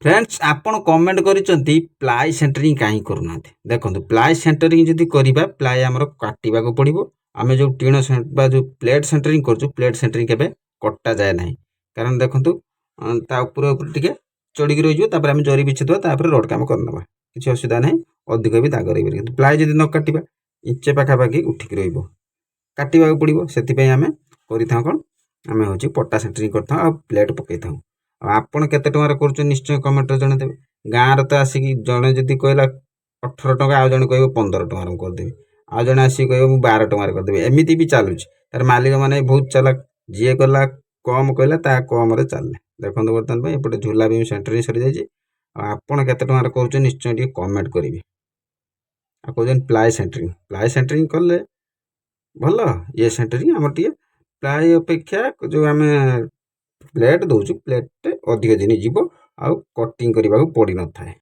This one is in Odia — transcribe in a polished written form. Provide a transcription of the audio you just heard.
ଫ୍ରେଣ୍ଡସ୍, ଆପଣ କମେଣ୍ଟ କରିଛନ୍ତି, ପ୍ଲାଇ ସେଣ୍ଟରିଂ କାହିଁ କରୁନାହାନ୍ତି? ଦେଖନ୍ତୁ, ପ୍ଲାଇ ସେଣ୍ଟରିଂ ଯଦି କରିବା, ପ୍ଲାଇ ଆମର କାଟିବାକୁ ପଡ଼ିବ। ଆମେ ଯେଉଁ ଟିଣ ବା ଯେଉଁ ପ୍ଲେଟ୍ ସେଣ୍ଟରିଂ କରୁଛୁ, ପ୍ଲେଟ୍ ସେଣ୍ଟରିଂ କେବେ କଟାଯାଏ ନାହିଁ। କାରଣ ଦେଖନ୍ତୁ, ତା ଉପରେ ଉପରେ ଟିକେ ଚଢ଼ିକି ରହିଯିବ। ତାପରେ ଆମେ ଜରି ବିଛେଇଦେବା, ତାପରେ ରଡ଼ କାମ କରିନେବା, କିଛି ଅସୁବିଧା ନାହିଁ। ଅଧିକ ବି ଦାଗ ରହିବନି। କିନ୍ତୁ ପ୍ଲାଇ ଯଦି ନ କାଟିବା, ଇଞ୍ଚେ ପାଖାପାଖି ଉଠିକି ରହିବ, କାଟିବାକୁ ପଡ଼ିବ। ସେଥିପାଇଁ ଆମେ କରିଥାଉ କ'ଣ? ଆମେ ହେଉଛି ପଟା ସେଣ୍ଟରିଂ କରିଥାଉ ଆଉ ପ୍ଲେଟ୍ ପକାଇଥାଉ। ଆଉ ଆପଣ କେତେ ଟଙ୍କାରେ କରୁଛନ୍ତି, ନିଶ୍ଚୟ କମେଣ୍ଟରେ ଜଣେଇଦେବେ। ଗାଁରେ ତ ଆସିକି ଜଣେ ଯଦି କହିଲା 18 ଟଙ୍କା, ଆଉ ଜଣେ କହିବ 15 ଟଙ୍କାରେ ମୁଁ କରିଦେବି, ଆଉ ଜଣେ ଆସିକି କହିବ ମୁଁ 12 ଟଙ୍କାରେ କରିଦେବି। ଏମିତି ବି ଚାଲୁଛି। ତାର ମାଲିକମାନେ ବହୁତ ଚାଲାକ। ଯିଏ କଲା କମ୍ କହିଲା, ତା କମ୍ରେ ଚାଲିଲେ। ଦେଖନ୍ତୁ, ବର୍ତ୍ତମାନ ପାଇଁ ଏପଟେ ଝୁଲା ବି ସେଣ୍ଟରିଂ ସରିଯାଇଛି। ଆଉ ଆପଣ କେତେ ଟଙ୍କାରେ କରୁଛନ୍ତି, ନିଶ୍ଚୟ ଟିକେ କମେଣ୍ଟ କରିବେ। ଆଉ କହୁଛନ୍ତି ପ୍ଲାଏ ସେଣ୍ଟରିଂ, ପ୍ଲାଏ ସେଣ୍ଟରିଂ କଲେ ଭଲ। ଇଏ ସେଣ୍ଟରିଂ ଆମର ଟିକେ ପ୍ଲାଏ ଅପେକ୍ଷା ଯେଉଁ ଆମେ ପ୍ଲେଟ୍ ଦେଉଛୁ, ପ୍ଲେଟ୍ଟେ ଅଧିକ ଦିନ ଯିବ ଆଉ କଟିଂ କରିବାକୁ ପଡ଼ିନଥାଏ।